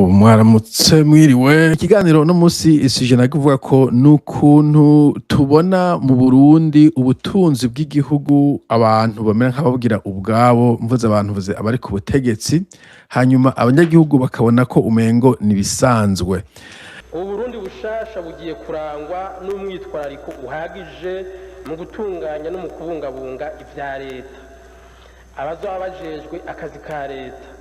Mwaramutse, mwiriwe. Ikiganiro uno musi isije nakuvuga ko n'ukuntu tubona mu Burundi ubutunzi bw'igihugu abantu bamera nk'ababwira ubwabo. Mvuze abantu, mvuze abari ku butegetsi, hanyuma abanyagihugu bakabona ko umengo nibisanzwe. Ubu Burundi bushasha bugiye kurangwa n'umwitwarariko uhagije mu gutunganya no mu kubungabunga ibya leta. Abazoba bajejwe akazi ka leta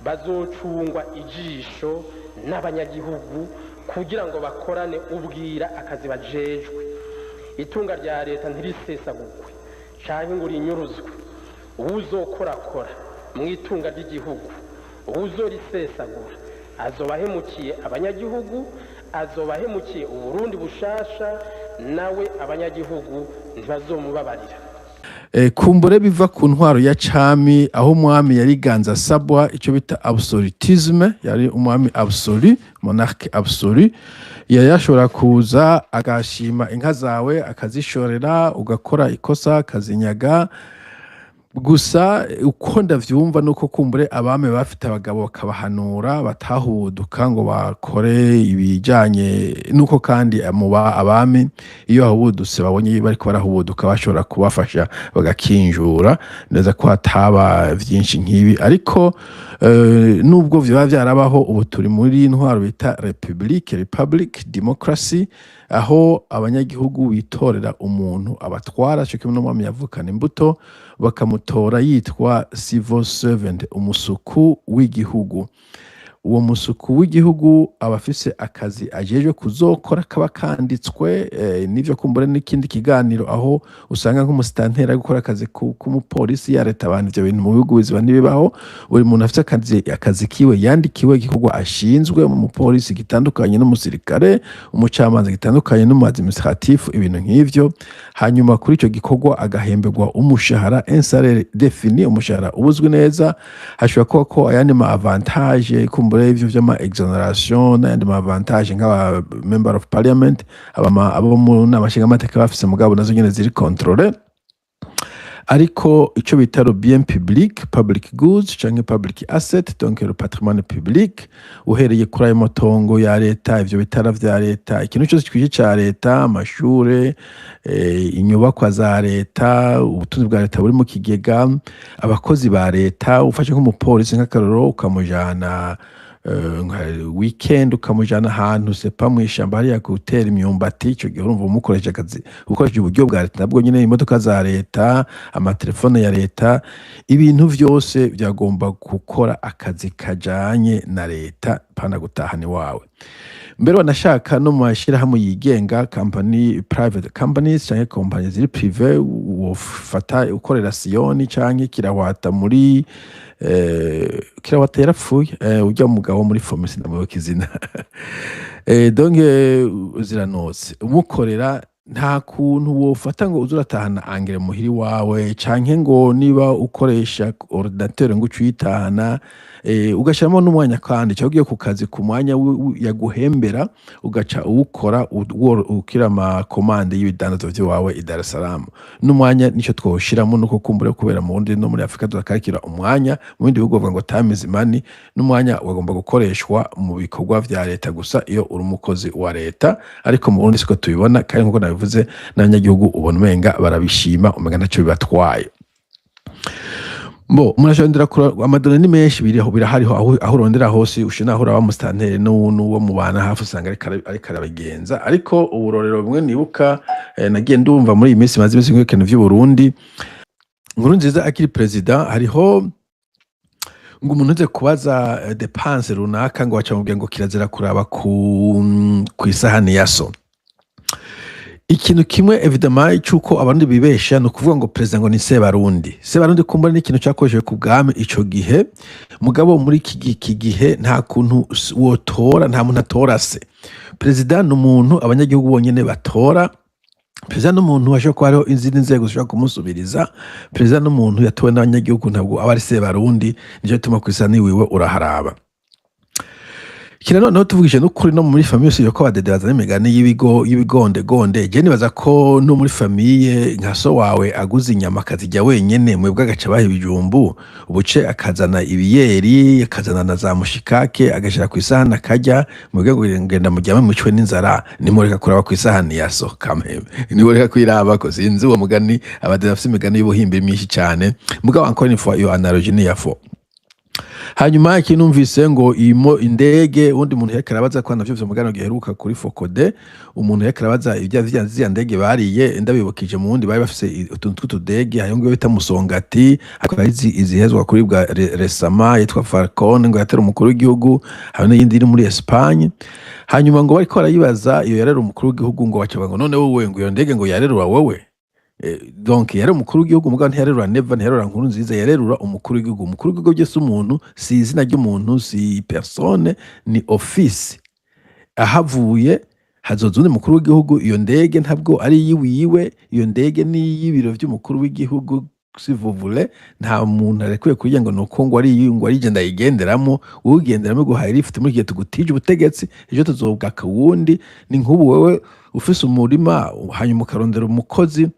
bazocungwa ijisho n'abanyagihugu kugira ngo bakorane ubwira akazi bajejwe. Itunga rya leta ntirisesagurwe canke ngo rinyuruzwe. Uwuzokorakora mu itunga ry'igihugu, uwuzorisesagura, azoba ahemukiye abanyagihugu, azoba ahemukiye Uburundi bushasha, nawe abanyagihugu ntibazomubabarira. Kumbure biva ku ntwaro ya cami, aho umwami yariganza asabwa ico bita absolutisme. Yari umwami absolu, monarque absolu. Yari yashobora kuza agashima inka zawe akazishorera, ugakora ikosa akazinyaga. Gusa uko ndavyumva nuko kumbure abami bafite abagabo bakabahanura, batahuduka ngo bakore ibijanye nuko. Kandi muba abami iyo bahubudutse, babonye bariko barahubuduka, bashobora kubafasha bagakinjura neza ko hataba vyinshi nk'ibi. Ariko nubwo vyoba vyarabaho, ubu turi muri ntwaro bita republique, republic democracy, aho abanyagihugu bitorera umuntu abatwara, co kimwe n'umwami yavukana imbuto, bakamutora yitwa civil servant, umusuku w'igihugu. Uwo musuku w'igihugu aba afise akazi ajejwe kuzokora, kaba kanditswe. N'ivyo kumbure n'ikindi kiganiro, aho usanga nk'umusitanteri ari gukora akazi k'umupolisi ya leta. Abantu ivyo bintu mu bihugu bizima ntibibaho. Buri muntu afise akazi kiwe yandikiwe, igikorwa ashinzwe. Umupolisi gitandukanye n'umusirikare, umucamanza gitandukanye n'umu administratif, ibintu nk'ivyo. Hanyuma kuri ico gikorwa agahemberwa umushahara, un salaire défini, umushahara ubuzwi neza. Hashobora kuba ko ayandi ma avantage, kumbure ivyo vy'ama exonération n'ayandi ma avantage nk'aba member of parliament, abo mu nama nshingamateka bafise, mugabo nazo nyene ziri contrôlées. Ariko ico bita le bien public, public goods canke public asset, donc le patrimoine public, uhereye kuri ayo matongo ya leta, ivyo bitara vya leta, ikintu cyose kije ca leta, amashure, inyubakwa za leta, ubutunzi bwa leta buri mu kigega, abakozi ba leta, ufashe nk'umupolisi nk'akarorero, ukamujana nka weekend, ukamujana ahantu sepa mw'ishamba hariya gutera imyumbati, ico gihe urumva umukoresha akazi ukoresheje uburyo bwa leta. Nabwo nyene imodoka za leta, amatelefone ya leta, ibintu vyose vyagomba gukora akazi kajanye na leta, pana gutahana iwawe. Mbere wanashaka no mu mashirahamwe yigenga, company, private companies canke company ziri privé, wofata ukorera Siyoni canke Kirawata muri Kirawata yarapfuye, urya mugabo muri FOMI, sinamuyoboka izina, donc ziranotse umukorera. Nta kuntu wofata ngo uze uratahana engrais muhira iwawe, canke ngo niba ukoresha ordinateur ngo uce uyitahana, ugashiramo n'umwanya. Kandi canke ugiye ku kazi ku mwanya yaguhembera, ugaca uwukora ukira ama commande y'ibidandazwa vy'iwawe i Dar es Salaam. N'umwanya nico twoshiramo, nuko kumbure kubera mu Burundi no muri Afrika tudakarikira umwanya, mu bindi bihugu bavuga ngo time is money. N'umwanya wagomba gukoreshwa mu bikorwa vya leta gusa iyo uri umukozi wa leta. Ariko mu Burundi siko tubibona. Kandi nkuko nabivuze, n'abanyagihugu ubona umenga barabishima, umenga ntaco bibatwaye. Bo murashondera ama données ni menshi, biriho, birahariho. Aho urondera hose, ushina aho uraba musitanteri n'uwo mubana hafi, usanga ariko arabigenza. Ariko uburorero bumwe nibuka, nagiye ndumva muri iyi minsi, maze iminsi nkurikirana ivy'Uburundi, Nkurunziza akiri perezida, hariho ngo umuntu uze kubaza dépense runaka, ngo baca bamubwira ngo kirazira kuraba ku kw'isahani ya so. Ikintu kimwe évidemment cyuko abarundi bibesha ni ukuvuga ngo perezida ngo ni Sebarundi. Sebarundi kumbura ni ikintu cyakoreshejwe ku bwami ico gihe, mugabo muri iki gihe nta kuntu wotora, nta muntu atora se. Perezida ni umuntu abanyagihugu bonyene batora. Perezida n'umuntu hashobora kuba hariho izindi nzego zishobora kumusubiriza. Perezida n'umuntu yatowe n'abanyagihugu, ntabwo aba ari Sebarundi. Nico gituma kw'isahani wiwe uraharaba. Ikindi Kira noneho tuvugije n'ukuri, no muri famille, usibye ko abadede bazana imigani y'ibigo y'ibigondegonde, je nibaza ko no muri famille, nka so wawe aguze inyama akazirya wenyene, mwebwe agaca baha ibijumbu, ubuce akazana ibiyeri, akazana na za mushikake, agashira kw'isahani akarya, mwebwe ngo ngenda muryame mucwe n'inzara, nimureka kuraba kw'isahani ya so kameme, nimureka kwirabako. Sinzi uwo mugani, abadede bafise imigani y'ubuhimbi myinshi cane. Mugabo encore une fois, iyo analogie ni ya faux. Hanyuma ikintu numvise ngo imo indege, uwundi muntu yariko arabaza ko navyo mugano giheruka kuri Fokode, umuntu yariko arabaza ibya ziriya ndege bariye. Ndabibukije mu wundi bari bafise utuntu tw'utudege, hariho ngo bita Musongati, ariko hari izihezwa kuri bwa Resama yitwa Falcon, ngo yatera umukuru w'igihugu, hari n'iyindi iri muri Espagne. Hanyuma ngo bariko barayibaza iyo yarera umukuru w'igihugu, ngo baca ngo none wowe ngo iyo ndege ngo yarerura wowe? Donc yari umukuru w'igihugu, mugabo ntiyarerura Neva, ntiyarerura Nkuru Nziza, yarerura umukuru w'igihugu. Umukuru w'igihugu byose umuntu si izina ry'umuntu, si personne, ni office. Ahavuye hazoza undi mukuru w'igihugu. Iyo ndege ntabwo ari iyiwiwe, iyo ndege ni iy'ibiro vy'umukuru w'igihugu, si vous voulez. Nta muntu arekuye kugira ngo nuko ngo ari ngo ari je ndayigenderamo. Uyigenderamo iguhaye lift muri gihe tugutije ubutegetsi, ejo tuzobwaka uwundi. Ni nk'ubu wewe ufise umurima, hanyuma ukarondera umukozi,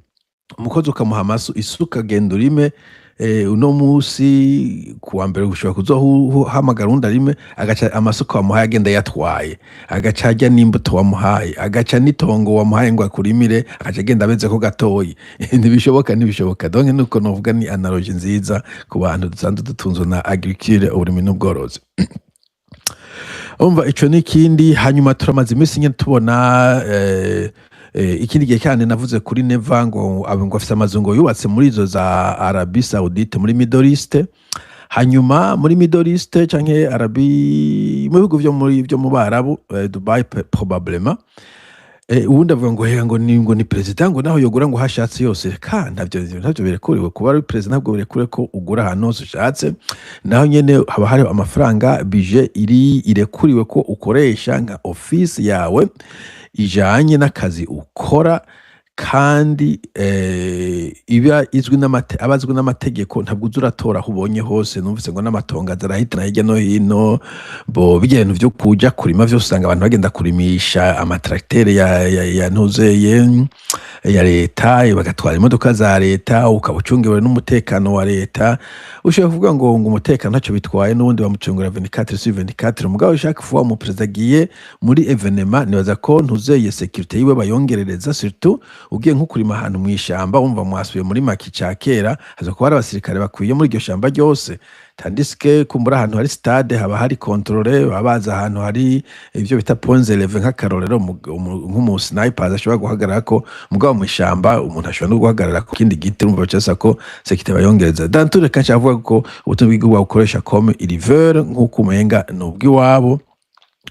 umukozi ukamuha amasu, isuka, genda urime. Uno musi kuwa mbere ushobora kuzohamagara uwundi arime, agaca amasuka wamuhaye agenda yatwaye, agaca arya n'imbuto wamuhaye, agaca n'itongo wamuhaye ngo akurimire, agaca agenda ameze ko gatoyi. Ntibishoboka, ntibishoboka. Donc nuko novuga, ni analogie nziza ku bantu dusanzwe dutunzwe na agriculture, uburimyi n'ubworozi. Umva, ico n'ikindi. Hanyuma turamaze iminsi nyene tubona ikindi gihe kandi navuze kuri Neva ngo ngo afise amazu ngo yubatse muri izo za Arabie Saoudite, muri Middle East. Hanyuma muri Middle East canke Arabie, mu bihugu vyo muri vyo mu Barabu, Dubai probablement. Uwundi avuga ngo hega ngo ni president, ngo naho yogura ngo hashatse yose. Ka ntavyo birekuriwe kuba ari president, ntabwo birekuriwe ko ugura ahantu hose ushatse. Naho nyene haba hari amafaranga, budget iri irekuriwe ko ukoresha nka office yawe ijanye n'akazi ukora, kandi iba izwi abazwi n'amategeko. Ntabwo uza uratora aho ubonye hose. Numvise ngo n'amatongo aza arahitana hirya no hino. Bo bijya bintu vyo kuja kurima vyose, usanga abantu bagenda kurimisha amatracteur ya ntuzeye ya leta, bagatwara imodoka za leta, ukaba ucungewe n'umutekano wa leta. Ushobora kuvuga ngo umutekano ntacyo bitwaye, n'ubundi bamucungura 24 sur 24. Mugabo chaque fois umu perezida agiye muri événement, nibaza ko ntuzeye sécurité yiwe bayongerereza, surtout ugiye nko kurima ahantu mw'ishamba, wumva mwasubiye muri maquis ca kera, haza kuba hari abasirikare bakwiye muri iryo shamba ryose. Tandis que kumbura ahantu hari stade haba hari contrôle, baba bazi ahantu hari ivyo bita points élevés, nk'akarorero nk'umu sniper ashobora guhagararako. Mugabo mw'ishamba umuntu ashobora no guhagarara ku kindi giti. Urumva bacasa ko sécurité bayongereza. Dans tous les cas, nshaka kuvuga ko ubutunzi bw'igihugu babukoresha comme ils veulent, nk'uko umenga ni ubw'iwabo.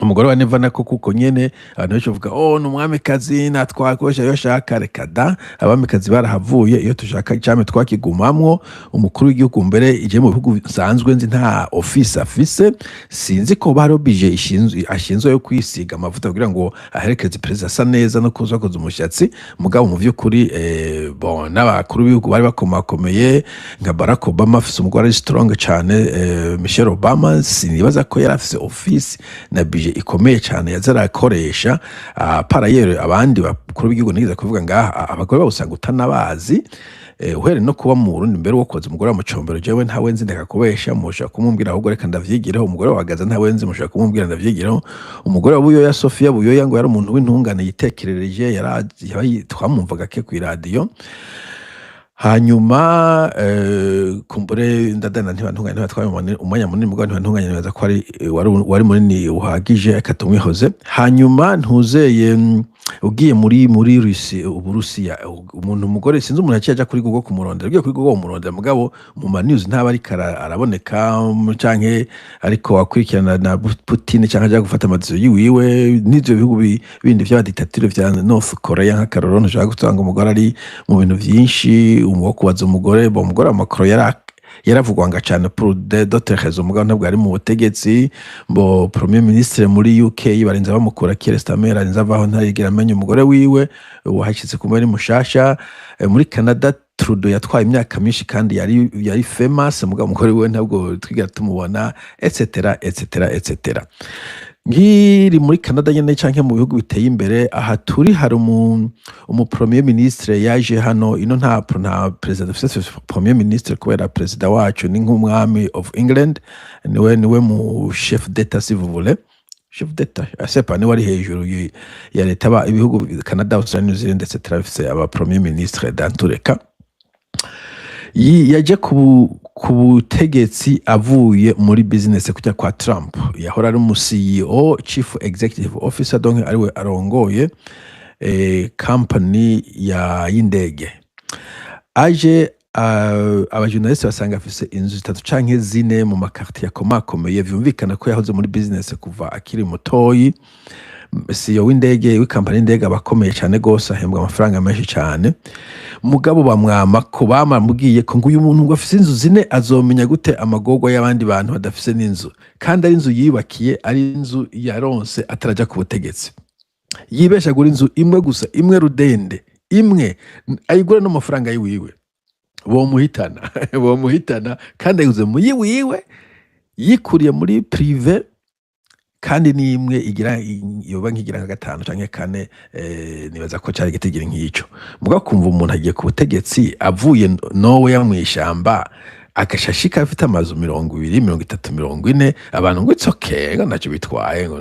Umugore wa Neva nako kuko nyene abantu benshi bavuga: "Oh, ni umwamikazi, natwakoresha iyo ashaka." Reka da, abamikazi barahavuye. Iyo tushaka icame twakigumamwo. Umukuru w'igihugu mbere ije mu bihugu nsanzwe nzi nta office afise. Sinzi ko hariho budget ishinzwe ashinzwe yo kwisiga amavuta kugira ngo aherekeze perezida asa neza no kuza koza umushatsi. Mugabo mu vy'ukuri, bon, n'abakuru b'ibihugu bari bakomakomeye nka Barack Obama afise umugore ari strong cane, Michelle Obama, sinibaza ko yari afise office na budget ikomeye cyane yaza arakoresha. Par ailleurs, abandi bakuru b'igihugu nigeze kuvuga ngaha, abagore babo usanga utanabazi. Uhereye no kuba mu Burundi mbere, wokoze umugore wa Mucombero, jewe ntawe nzi, ndeka kubesha, mushobora kumumbwira. Ahubwo reka ndavyigireho. Umugore wa Gaza ntawe nzi, mushobora kumumbwira ndavyigireho. Umugore wa Buyoya, Sofia Buyoya, ngo yari umuntu w'intungane yitekerereje, twamwumvaga ke kw'iradiyo. Hanyuma kumbure ndadana ntibantunganye, ntibatwaye umwanya munini, mugabo ntibantunganye, nibaza ko ari wari munini uhagije, reka tumwihoze. Hanyuma ntuzeye ugiye muri Rusi, Uburusiya, umuntu umugore, sinzi umuntu yaciye aja kuri Google kumurondera, ugiye kuri Google kumurondera, mugabo mu ma news ntaba ariko araboneka, canke ariko akurikirana na Putin, canke aja gufata ama décisions yiwiwe. N'ivyo bihugu bindi vy'aba dictature vya North Korea nk'akarorero, ntushobora gusanga umugore ari mu bintu vyinshi. Wo kubaza umugore, bon, umugore wa Macron yaravugwanga cane pour d'autres raisons, mugabo ntabwo ari mu butegetsi. Bo premier ministre muri UK barinze bamukura, Keir Starmer arinze avaho ntarigera amenya umugore wiwe, wahashitse kumbe ari mushasha. Muri Canada, Trudeau yatwaye imyaka myinshi kandi yari famous, mugabo umugore wiwe ntabwo twigera tumubona, etc etc etc. Nkiri muri Canada nyene canke mu bihugu biteye imbere, aha turi hari umu premier ministre yaje hano. Ino nta president dufise, dufise premier ministre, kubera president wacu ni nk'umwami of England, niwe mu chef d'état, si vous voulez, chef d'état, je sais pas, niwe ari hejuru ya leta. Ba ibihugu Canada, Australia, New Zealand, etc. bifise aba premier ministre. Dans tous les cas, yaje ku butegetsi avuye muri business kujya kwa Trump. Yahora ari umu CEO, chief executive officer, donc ariwe arongoye company ya y'indege. Aje, abajournaliste basanga afise inzu zitatu canke zine mu ma quartier akomakomeye. Vyumvikana ko yahoze muri business kuva akiri mutoyi. CEO w'indege, w'ikampani y'indege, aba akomeye cyane gose, ahembwa amafaranga menshi cyane. Mugabo bamwama ko bamubwiye ko ngo uyu muntu ngo afise inzu zine azomenya gute amagorwa y'abandi bantu badafise n'inzu, kandi ari inzu yiyubakiye, ari inzu yaronse ataraja ku butegetsi. Yibesha agura inzu imwe gusa, imwe rudende, imwe ayigura n'amafaranga yiwiwe, bomuhitana, bomuhitana, kandi ayiguze mu yiwiwe, yikuriye muri privé, kandi ni imwe igira yoba nkigira nka gatanu canke kane. Nibaza ko cari gitigiri nk'ico. Mugabo kumva umuntu agiye ku butegetsi avuye nowhere mw'ishamba, agashashika afite amazu 20, 30, 40, abantu ngo it's okay, ngo ntacyo bitwaye, ngo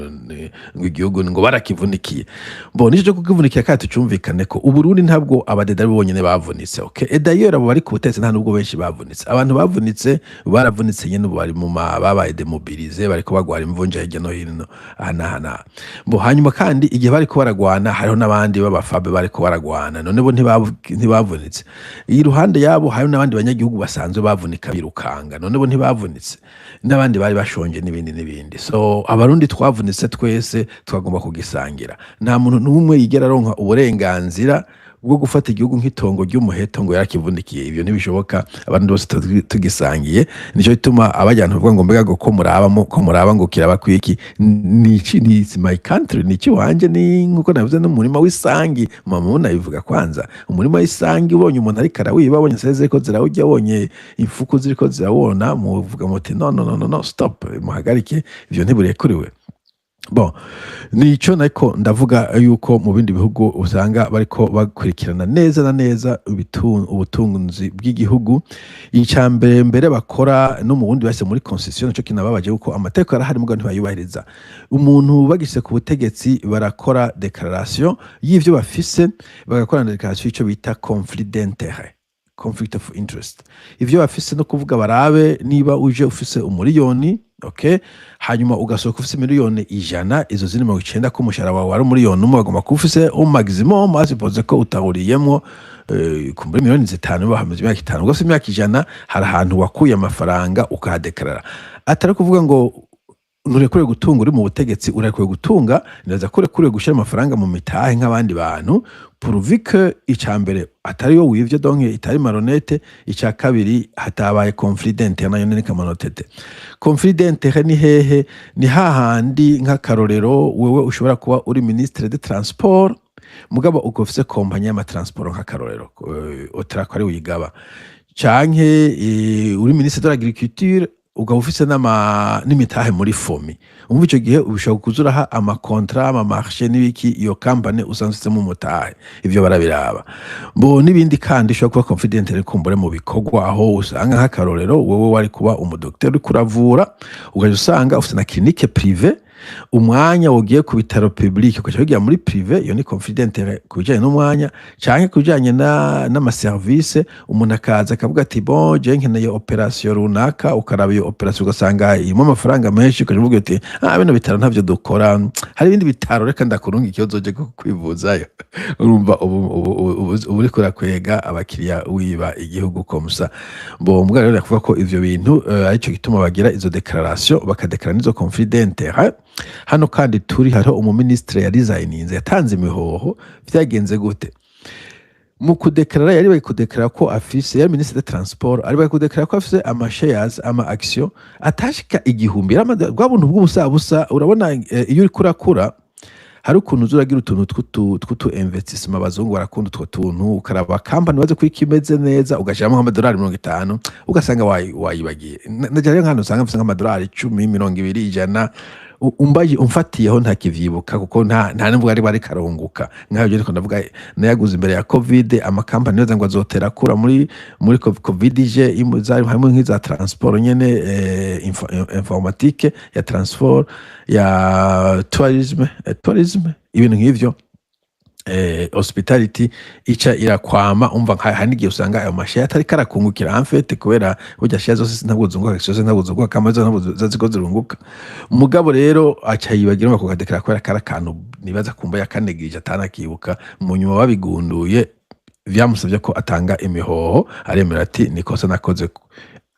ngo igihugu ngo barakivunikiye. Bo nico cyo kukivunikira, kandi tucumvikane ko Uburundi ntabwo abadede ari bo bonyene bavunitse, okay? Et d'ailleurs, abo bari ku butegetsi nta nubwo benshi bavunitse. Abantu bavunitse baravunitse nyene, ubu bari mu ma babaye démobilisés, bariko bagwara imvunja hirya no hino, aha n'aha n'aha. Bo hanyuma kandi igihe bariko baragwana, hariho n'abandi b'abafabe bariko baragwana, none bo ntibavunitse? Iruhande yabo hari n'abandi banyagihugu basanzwe bavunika birukanga, none bo ntibavunitse? N'abandi bari bashonje, n'ibindi n'ibindi. So Abarundi twavunitse twese, twagomba kugisangira. Nta muntu n'umwe yigera aronka uburenganzira bwo gufata igihugu nk'itongo ry'umuheto ngo yarakivunikiye. Ibyo ntibishoboka, abantu bose tugisangiye. Nico gituma abajyana bavuga ngo mbega ngo ko muraba ko muraba ngo kiraba kwiki, ni iki? Ni it's my country, ni iki wanje, ni nkuko navuze n'umurima w'isangi. Mama munabivuga kwanza, umurima w'isangi, ubonye umuntu ariko arawiba, ubonye iseze ziriko zirawurya, ubonye imfuku ziriko zirawona, muvuga muti no, no, no, no, no, stop, muhagarike, ivyo ntiburekuriwe. Bon, nico nariko ndavuga yuko mu bindi bihugu usanga bariko bakurikirana neza na neza ubutunzi bw'igihugu. Ica mbere mbere bakora no mu bundi base muri constitution, nico kinababaje, kuko amategeko arahari mugabo ntibayubahiriza. Umuntu bagishyize ku butegetsi, barakora déclaration y'ivyo bafise, bagakora na déclaration y'ico bita conflit d'intérêt, conflict of interest. Ivyo bafise no kuvuga barabe niba uje ufise umuriyoni, okay, hanyuma ugasohoka ufise miliyoni 100, izo ziri 90 ko umushahara wawe wari 1 miliyoni, bagomba kuba ufise au maximum, à supposer ko utahuriyemwo, kumbura miliyoni 5, bahamaze imyaka 5, ugafise imyaka 100, hari ahantu wakuye amafaranga ukahadekarara. Atari kuvuga ngo nturekure gutunga uri mu butegetsi, urekure gutunga. Nibaza ko urekuriwe gushyira amafaranga mu mitahe nk'abandi bantu, pourvu que icya mbere atari yo wivye, donc itari malhonnête, icya kabiri hatabaye conflit d'intérêt. Nayo ni kamanotete. Conflit d'intérêt ni hehe? Ni hahandi, nk'akarorero, wewe ushobora kuba uri ministre de transport, mugabo ukaba ufise kompanyi y'amatransport, nk'akarorero, Otraco ari uyigaba, canke uri ministre de l'agriculture, ukaba ufise n'imitahe muri FOMI. Umva, ico gihe ushobora kuza uraha ama contrats, ama marchés n'ibiki iyo company usanzwe ufisemo umutahe. Ivyo barabiraba. Bo n'ibindi kandi ushobora kuba conflit d'intérêt kumbure mu bikorwa, aho usanga, nk'akarorero, wewe wari kuba umudokiteri uriko uravura, ugaca usanga ufise na clinique privée, umwanya wogiye ku bitaro public ugaca wigira muri privé. Iyo ni conflit d'intérêt ku bijanye n'umwanya, canke ku bijanye n'amaserivisi. Umuntu akaza akavuga ati bon, je nkeneye opération runaka, ukaraba iyo opération ugasanga irimo amafaranga menshi, ukaca uvuga uti ah, bino bitaro ntavyo dukora, hari ibindi bitaro, reka ndakurunga ikibazo uje kwivuzayo. Urumva ubu uriko urakwega abakiriya, wiba igihugu comme ça. Bon, mbwa rero kuvuga ko ivyo bintu arico gituma bagira izo déclaration, bakadeklara n'izo conflit d'intérêt. Hano kandi turi hariho umuministre yarizayininze, yatanze imihoho. Vyagenze gute? Mu kudekarara, yari bari kudekarara ko afise, yari ministre de transport, ari bari kudekarara ko afise ama shares, ama action atashika 1000. Bwa buntu bw'ubusabusa. Urabona, iyo uriko urakura, hari ukuntu uza uragira utuntu tw'utu investissement. Abazungu barakunda utwo tuntu. Ukaraba company baze ko imeze neza, ugashyiramo nk'amadolari 50, ugasanga wayibagiye. Najya rero nk'ahantu usanga mfise nk'amadolari 10, 20, 100. Umbaye umfatiyeho ntakivyibuka, kuko nta nubwo ari karunguka nkaho ariko ndavuga nayaguze imbere ya COVID. Amakampani yoza ngo azotera akura muri COVID ije zari harimo nk'iza transport nyene, informatique ya transport, ya tourisme, ibintu nk'ivyo, hospitality, ica irakwama. Umva, nka hari n'igihe usanga ayo mashare atari karakungukira en fait, kubera burya share zose ntabwo zunguka, zose ntabwo zunguka, kama zose ntabwo ziko zirunguka. Mugabo rero aca yibagira ngo kukadekara kubera kari akantu nibaza kumva yakanegirije, atanakibuka. Mu nyuma babigunduye, vyamusabye ko atanga imihoho, aremera ati: "Nikosa nakoze."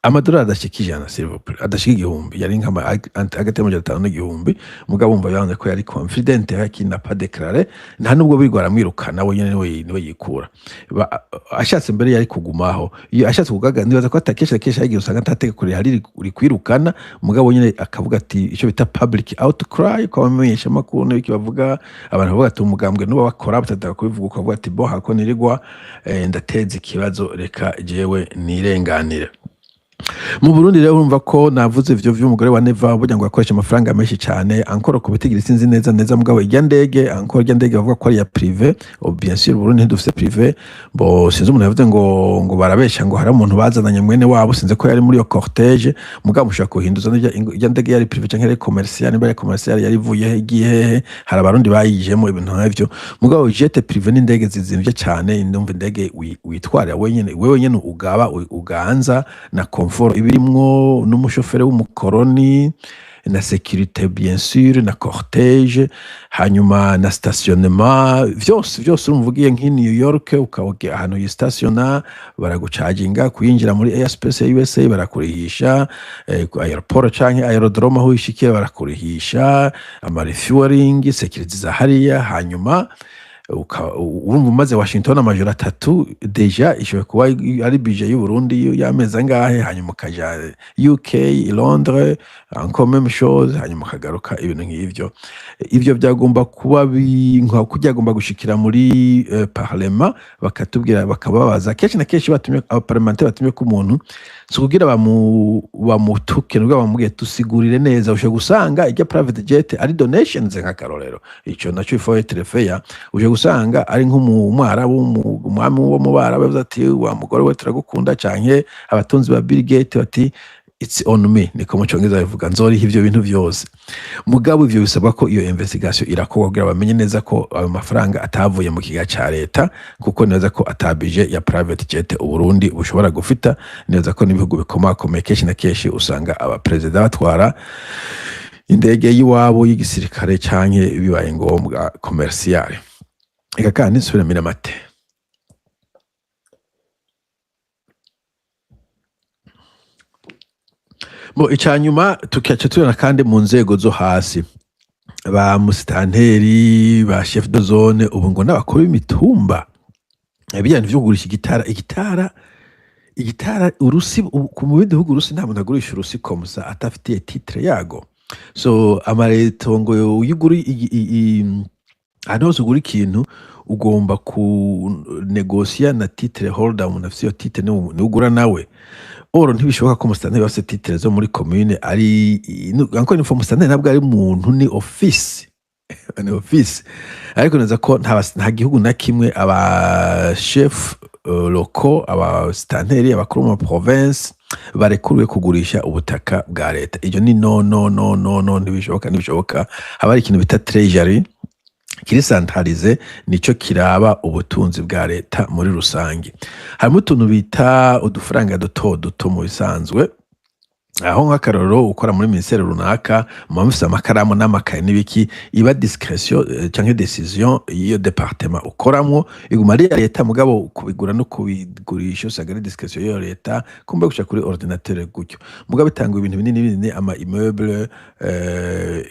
Amadolari adashika 100, s'il vous plaît, adashika 1000, yari nk'ama hagati y'500 n'1000. Mugabo wumva yavuze ko yari confident qu'il n'a pas déclaré. Nta nubwo birirwa aramwirukana, we nyene niwe yikura. Ashatse mbere yari kugumaho, iyo ashatse kugaga. Nibaza ko atakesha kenshi yagiye usanga atategeko rihari rikwirukana, mugabo nyene akavuga ati icyo bita public outcry, ko abamenyesha makuru n'ibiki bavuga, abantu bavuga ati umugambwe nuba bakora batataka kubivuga, ukavuga ati: "Bo hako nirigwa ndateza ikibazo, reka jewe nirenganire." Mu Burundi rero, urumva ko navuze ivyo vy'umugore wa Neva, burya ngo yakoresha amafaranga menshi cyane encore ku bitigiri sinzi neza neza, mugabo irya ndege, encore irya ndege bavuga ko ari iya privé. Oh, bien sûr, Burundi ntidufise privé. Bo sinzi umuntu yavuze ngo barabesha, ngo hari umuntu bazananye mwene wabo, sinzi ko yari muri iyo cortège. Mugabo mushobora kuhinduza irya ndege yari privé canke yari commercial? Niba yari commercial, yari ivuye he, igiye hehe? Hari Abarundi bayijemo, ibintu nk'ivyo. Mugabo jet privé n'indege zizimvye cyane. Ndumva indege witwarira wenyene, wewe nyene ugaba uganza, na confort ibirimwo, n'umushoferi w'umukoroni, na sécurité bien sûr, na cortège, hanyuma na stationnement, vyose vyose. Urumva ugiye nk'i New York, ukaba ahantu yistationa, baragucaginga kuyinjira muri airspace ya USA, barakurihisha ku aéroport canke aérodrome aho wishikiye, barakurihisha ama refueling, sécurité za hariya. Hanyuma urumva umaze Washington amajoro 3, déjà ishobora kuba ari budget y'u Burundi y'amezi angahe. Hanyuma ukaja UK i Londres, encore même chose, hanyuma ukagaruka, ibintu nk'ivyo. Ivyo byagomba kuba nka byagomba gushikira muri parlement, bakatubwira, bakababaza. Kenshi na kenshi batumye abaparlementaire, batumye ko umuntu si ukugira bamutuke, nubwo bamubwiye tusigurire neza. Ushobora gusanga ijya private jet ari donations, nk'akarorero. Ico naco il faut être fair. Ushobora gusanga ari nk'umwarabu, umwami wo mu Barabu yavuze ati: "Wa mugore we, turagukunda," canke abatunzi ba Bill Gates bati: "It's on me," niko mu Congereza bivuga, "nzoriha ivyo bintu vyose." Mugabo ivyo bisabwa ko iyo investigation irakorwa kugira bamenye neza ko ayo mafaranga atavuye mu kiga ca leta, kuko neza ko ata budget ya private jet Uburundi bushobora gufita. Neza ko n'ibihugu bikomakomeye, kenshi na kenshi usanga abaperezida batwara indege y'iwabo y'igisirikare canke bibaye ngombwa commercial. Eka kandi nsubire amate. Bo icanyuma tukaca tubona kandi mu nzego zo hasi, ba musitanteri, ba chef de zone, ubu ngo n'abakuru b'imitumba, ibijyanye vyo kugurisha igitara, urusi. Mu bindi bihugu urusi, nta muntu agurisha urusi comme ça atafitiye titre yago. So amaretongo iyo ugura ahantu hose ugura ikintu, ugomba kunegosiya na titre holder, umuntu afise iyo titre niwe ugura nawe. Or ntibishoboka ko umusitanteri bafise titre zo muri commune ari encore une fois, umusitanteri ntabwo ari umuntu, ni office, ni office. Ariko neza ko nta gihugu na kimwe aba chef locaux, abasitanteri, abakuru mu province barekuriwe kugurisha ubutaka bwa leta. Ibyo ni no, no, no, no, no, ntibishoboka, ntibishoboka. Haba hari ikintu bita treasury kiri centralisé, nico kiraba ubutunzi bwa leta muri rusange. Harimo utuntu bita udufaranga duto duto mu bisanzwe, aho nk'akarorero ukora muri ministère runaka, muba mufise amakaramu n'amakaye n'ibiki, iba discrétion canke décision y'iyo département ukoramwo, iguma ari iya leta, mugabo kubigura no kubigurisha usanga ari discrétion y'iyo leta, kumbe guca kuri ordinateur gutyo. Mugabo bitanga ibintu binini binini, ama immeuble,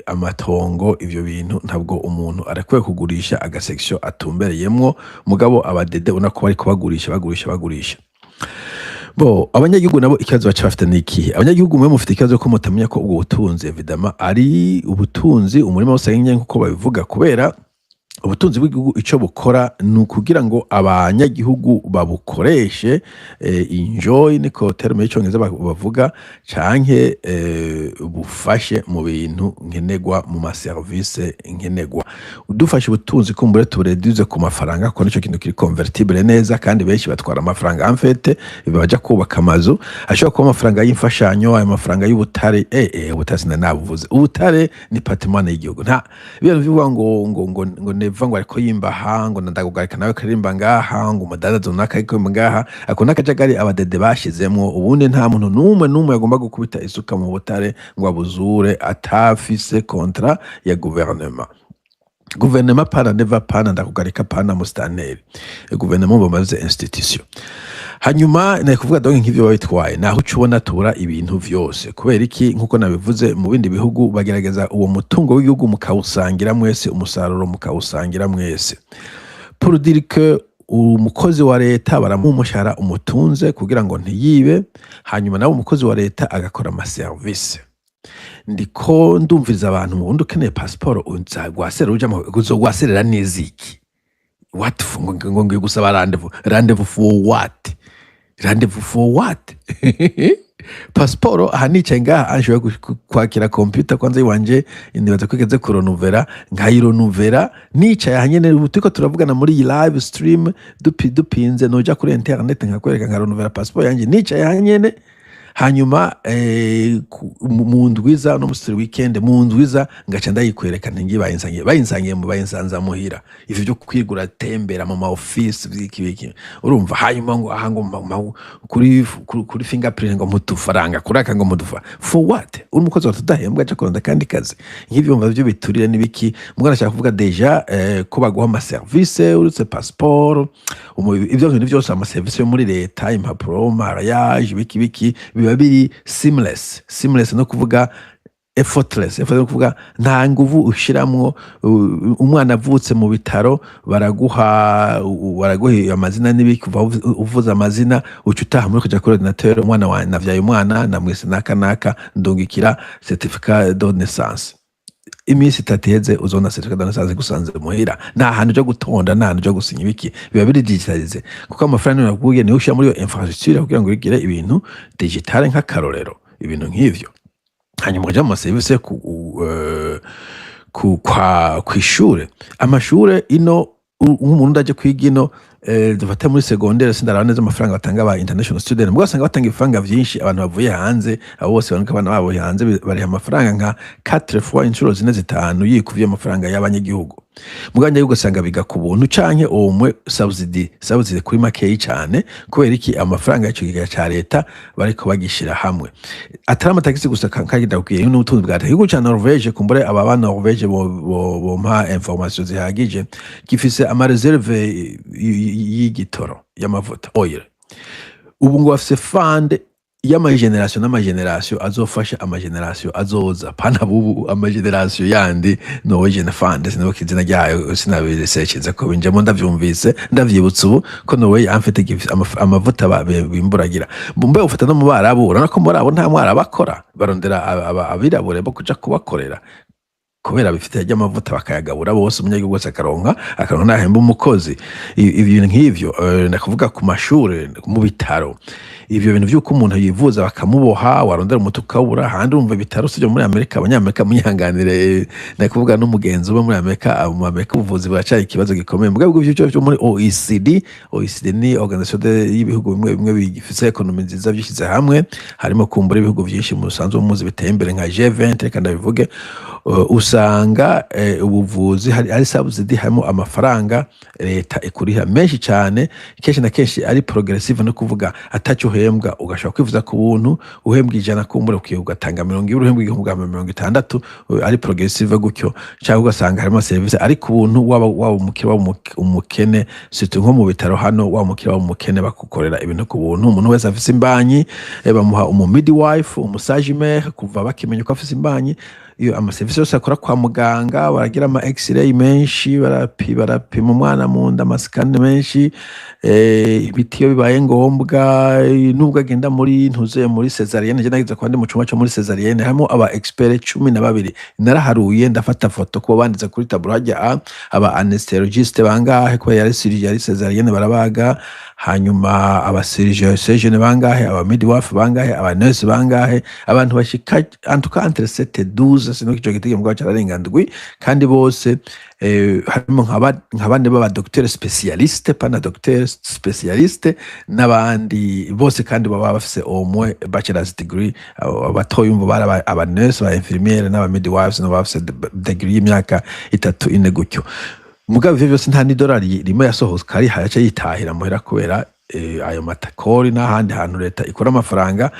amatongo, ivyo bintu ntabwo umuntu arekwiye kugurisha agasection atumbereyemwo. Mugabo abadede ubona ko bariko bagurisha, bagurisha, bagurisha. Bo abanyagihugu nabo ikibazo baca bafite ni ikihe? Abanyagihugu mwe mufite ikibazo ko mutamenya ko ubwo butunzi évidemment ari ubutunzi umurima wose nyine nkuko babivuga, kubera Ubutunzi bw'igihugu ico bukora ni ukugira ngo abanyagihugu babukoreshe, enjoy niko terme y'icongereza bavuga, canke bufashe mu bintu nkenerwa, mu ma service nkenerwa. Dufashe ubutunzi, kumbure tubureduze ku mafaranga, kuko nico kintu kiri convertible neza, kandi benshi batwara amafaranga, en fait baja kubaka amazu, ashobora kuba amafaranga y'imfashanyo, ayo mafaranga y'ubutare. Ubutare sinanabuvuze. Ubutare ni patrimoine y'igihugu. Nta ibintu bivuga ngo neva ngo ariko yimbaha, ngo ndakugarika nawe karirimba ngaha, ngo umudandaza runaka ariko yimba ngaha. Ako n'akajagari abadede bashizemwo. Ubundi nta muntu n'umwe n'umwe agomba gukubita isuka mu butare ngo abuzure atafise contrat ya guverinoma. Guverinoma, pana neva, pana ndakugarika, pana musitanteri. Guverinoma bamaze institution. Hanyuma ni kuvuga donc nk'ivyo babitwaye, naho uca ubona tubura ibintu vyose. Kubera iki? Nkuko nabivuze, mu bindi bihugu bagerageza uwo mutungo w'igihugu mukawusangira mwese, umusaruro mukawusangira mwese, pour dire que umukozi wa leta baramuha umushahara umutunze kugira ngo ntiyibe, hanyuma nawe umukozi wa leta agakora amaserivisi. Ndiko ndumviriza abantu mu Burundi: ukeneye pasiporo uzagwaserera, ujamo uzogwaserera neza iki? What for? Ngo ngiye gusaba rendez-vous. Rendez-vous for what? Rendez-vous for what? Pasiporo aha nicaye ngaha anshoboye kwakira computer kwanza iwanje, nibaza ko igeze kuronuvera, nkayironuvera nicaye aha nyene. Ubu turiko turavugana muri iyi live stream, dupinze noja kuri internet nkakwereka nkaronuvera pasiporo yanje nicaye aha nyene. Hanyuma mu ndwiza no musitiri weekend, mu ndwiza ngaca ndayikwereka nti bayinsangiye, bayinsangiye mu bayinsanza muhira. Ivyo byo kwigura tembera mu ma office biki biki, urumva? Hanyuma ngo aha ngo kuri fingerprint ngo mutufaranga kuraka, ngo mutufa for what? Uri umukozi wa tudahembwa, aja kurondera kandi kazi. Nk'ivyo mva byo biturire n'ibiki. Mbwa nashaka kuvuga déjà ko baguha ama service uretse passeport, ivyo bintu byose, ama service yo muri leta, impapuro, mariage, biki biki, biba biri seamless. Seamless no kuvuga effortless. Effortless no kuvuga nta nguvu ushiramwo. Umwana avutse mu bitaro baraguha amazina n'ibiki. Kuva uvuze amazina, uca utaha muri kuja kuri ordinateur: umwana wa navyaye, umwana namwise naka naka, ndungikira certificat de naissance. Iminsi 3 iheze uzona certificat de naissance gusanze muhira. Nta hantu uja gutonda, nta hantu uja gusinya ibiki, biba biri digitalisé, kuko amafaranga nakubwiye niyo ushira muri iyo infrastructure kugira ngo ugire ibintu digitale, nk'akarorero ibintu nk'ivyo. Hanyuma ukaja mu maserivisi ku kwa kw'ishure, amashure ino, nk'umuntu aje kwiga ino, dufate muri secondaire, sindaraba neza amafaranga batanga aba international student, mugabo usanga batanga ibifaranga vyinshi. Abantu bavuye hanze, abo bose banuka abana babo hanze, bariha amafaranga nka 4 fois, inshuro zine, zitanu yikuvye amafaranga y'abanyagihugu. Mugabo abanyagihugu ugasanga biga ku buntu canke umwe subsidy kuri makeyi cane. Kubera iki? Amafaranga y'ico kigega ca leta bariko bagishira hamwe, atari amatagisi gusa. Kandi ndakubwiye n'ubutunzi bwa leta. Igihugu ca Norvege, kumbure aba ba Norvege bompa information zihagije, gifise ama réserve y'igitoro, y'amavuta, oil. Ubu ngo bafise fund y'ama génération n'ama génération, azofasha ama génération azoza, pana bubu, ama génération yandi. Norwegian Fund, sinibuka izina ryayo, sinabisekinze ko binjemo, ndavyumvise, ndavyibutse ubu ko Norway amfite amavuta bimburagira. Mbe ufata no mu Barabu, urabona ko muri abo nta mwarabu akora, barondera abirabure bo kuja kubakorera, kubera bifite ry'amavuta bakayagabura bose, umunyagihugu wese akaronka nahemba umukozi. Ibintu nk'ivyo, ndakuvuga ku mashure, mu bitaro, ivyo bintu vy'uko umuntu yivuza bakamuboha, warondera umuti ukawubura handi. Urumva ibitaro sivyo muri Amerika. Abanyamerika munyihanganire, ndakuvuga n'umugenzi uba muri Amerika. Mu Amerika ubuvuzi buracari ikibazo gikomeye. Mugabo ivyo vyo muri OECD, OECD ni organisation y'ibihugu bimwe bimwe bifise économie nziza vyishyize hamwe, harimo kumbura ibihugu vyinshi musanzwe muzi biteye imbere nka G20, reka ndabivuge. Usanga ubuvuzi hari subsidy, harimo amafaranga leta ikuriha menshi cyane, kenshi na kenshi ari progressive, no kuvuga ataco uhembwa ugashobora kwivuza ku buntu. Uhembwa 100 kumbura ukiye ugatanga 20, uhembwa 1000 ugahembwa 60, ari progressive gutyo. Cyangwa ugasanga harimo serivisi ari ku buntu, waba umukire, waba umukene, surtout nko mu bitaro hano, waba umukire, waba umukene, bakukorera ibintu ku buntu. Umuntu wese afise imbanyi, bamuha umu midwife, umu sage-mère, kuva bakimenya ko afise imbanyi. Iyo amaserivisi yose akora kwa muganga, baragira ama x-ray menshi, barapima umwana mu nda, ama scan menshi, imiti iyo bibaye ngombwa, nubwo agenda muri ntuze muri césarienne. Je nageze kwa ndi mu cumba co muri césarienne, harimo aba expert 12. Naraharuye, ndafata foto kuba banditse kuri tableau hajya aba anesthésiologiste bangahe, kuba yari chirurgie, yari césarienne, barabaga, hanyuma aba surgeon bangahe, aba midwife bangahe, aba nurse bangahe, abantu bashika en tout cas entre 7 et 12, sinon ico gitege mugabo cararenga ndwi. Kandi bose harimo nka bane b'aba docteur spécialiste, pana docteur spécialiste, n'abandi bose kandi baba bafise au moins bachelor's degree. Abo batoyi umva bari aba nurse, aba infirmière n'aba midwives, nabo bafise degree y'imyaka 3, 4 gutyo. Mugabo ivyo vyose nta n'idolari rimwe yasohoka, ari yaca yitahira muhera kubera ayo matakori n'ahandi hantu leta ikora amafaranga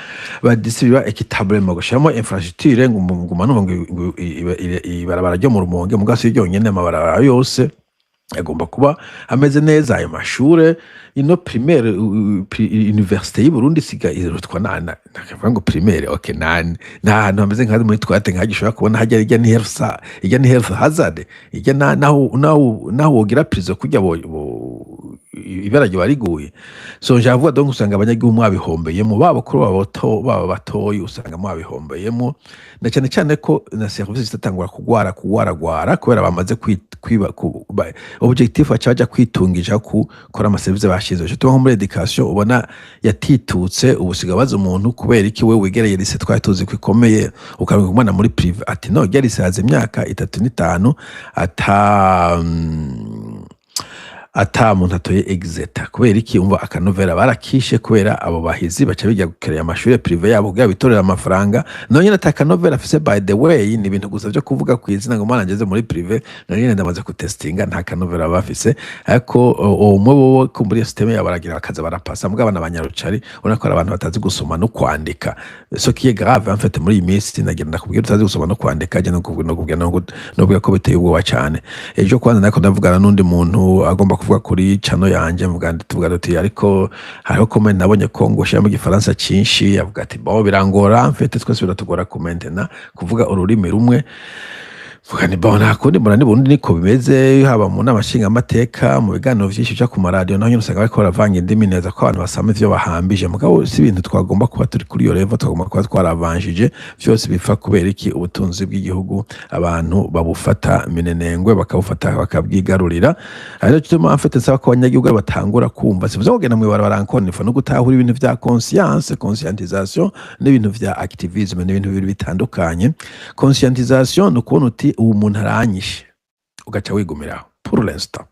badistribuer équitablement, gushiramo infrastructure. Ngo nguma numva ngo ibarabara ryo mu Rumonge, mugabo si ryonyene, amabarabara yose agomba kuba ameze neza. Ayo mashure ino primaire, université y'u Burundi isiga irutwa na ndavuga ngo primaire, okay, nta hantu hameze nka muri twate nka gishobora kubona hajya. Ijya ni health ijya ni health hazard, ijya naho wogira prison kujya bo ibara ryo bariguye. So njavuga donc usanga abanyagihugu mwabihombeyemo, baba kuri baba bato, baba batoyi, usanga mwabihombeyemo, na cyane cyane ko na service zitatangura kugwara kugwaragwara kubera bamaze kwiba objectif baca baja kwitungisha gukora amaserivisi bashize. Cyo nko muri education ubona yatitutse. Ubu siga baza umuntu kubera iki we wegereye lycée twari tuzi ko ikomeye, ukarunga umwana muri privé, ati no rya lycée haze imyaka 3 n'itanu ata muntu atoye exeta. Kubera iki? Umva akanovera barakishe kubera abo bahizi baca bijya gukerera amashure privé yabo kugira bitorere amafaranga. None nyene ata kanovera afise. By the way, ni ibintu gusa vyo kuvuga kw'izina ngo mwana ngeze muri privé, none nyene ndamaze kutestinga, nta kanovera bafise. Ariko umwe bo kumbura iyo système yabo baragira bakaza barapasa, mugabo abana abanyarucari ubona ko ari abantu batazi gusoma no kwandika, ce qui est grave en fait. Muri iyi minsi nagira ndakubwira, utazi gusoma no kwandika, je no kubwira ko biteye ubwoba cyane. Ejo kwanza nako ndavugana n'undi muntu agomba kuvuga kuri channel yanje, mvuga ndi tuvuga duti ariko hariho comment nabonye ko ngo ushiramo igifaransa cinshi. Avuga ati bon, birangora, en fait twese biratugora kumentena kuvuga ururimi rumwe. Vuga ni bon, nta kundi mbona ni Burundi niko bimeze, haba mu nama nshingamateka, mu biganiro vyinshi bica ku maradiyo, naho nyene usanga bariko baravanga indimi neza ko abantu basama ivyo bahambije. Mugabo si ibintu twagomba kuba turi kuri iyo level, twagomba kuba twaravanjije vyose. Bipfa kubera iki? Ubutunzi bw'igihugu abantu babufata minenengwe, bakabufata bakabwigarurira. Arico gituma en fait nsaba ko abanyagihugu batangura kumva, sivuze kugenda mw'ibarabara encore une fois, no gutahura ibintu vya conscience, conscientisation n'ibintu vya activisme n'ibintu bibiri bitandukanye. Conscientisation ni ukubona uti ubu muntu aranyishe, ugaca wigumiraho pour l'instant.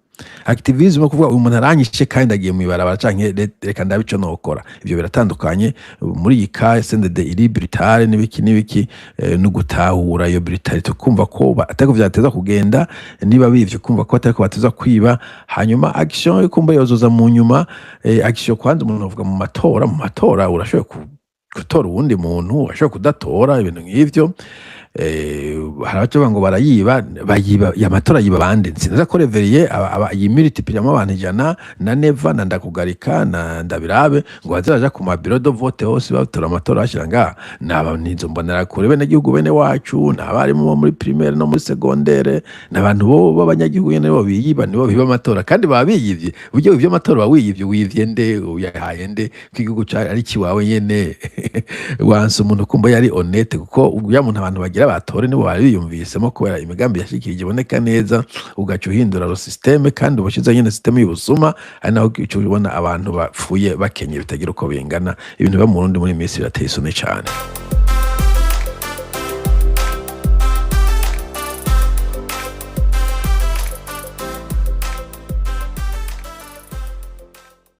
Activisme kuvuga uyu muntu aranyishe kandi agiye mw'ibarabara canke reka ndabe ico nokora, ivyo biratandukanye. Muri iyi ka CNDD iri brutale n'ibiki n'ibiki, no gutahura iyo brutalité, kumva ko atariko vyateza kugenda, niba bivyo kumva ko atariko bateza kwiba, hanyuma action yo kumva yozoza mu nyuma. Action kwanza umuntu avuga mu matora urashoboye gutora uwundi muntu, urashoboye kudatora, ibintu nk'ivyo. Hari abaca ngo barayiba, bayiba amatora, yiba bande? Sinzi ko Révérien yimultipliyamo abantu 100 na Neva na Ndakugarika na Ndabirabe ngo baze baja ku ma bureau de vote hose batora amatora bashira ngaha. Naba nizo mbonera kure bene gihugu bene wacu, ni abarimu bo muri primaire no muri secondaire, ni abantu bo b'abanyagihugu nyene bo biyiba, nibo biba amatora kandi baba biyivye. Buryo ivyo amatora wiyivye, wivye nde? Uyahaye nde ko igihugu ari kiwawe nyene? Wanse umuntu kumva yari honnête, kuko ya muntu abantu bagira batore nibo bari biyumvisemo kubera imigambi yashikirije iboneka neza, ugaca uhindura ro système kandi ubushize nyene système y'ubusuma, ari naho ico ubona abantu bapfuye bakenye bitagira uko bingana. Ibintu biba mu Burundi muri iyi minsi birateye isoni cane.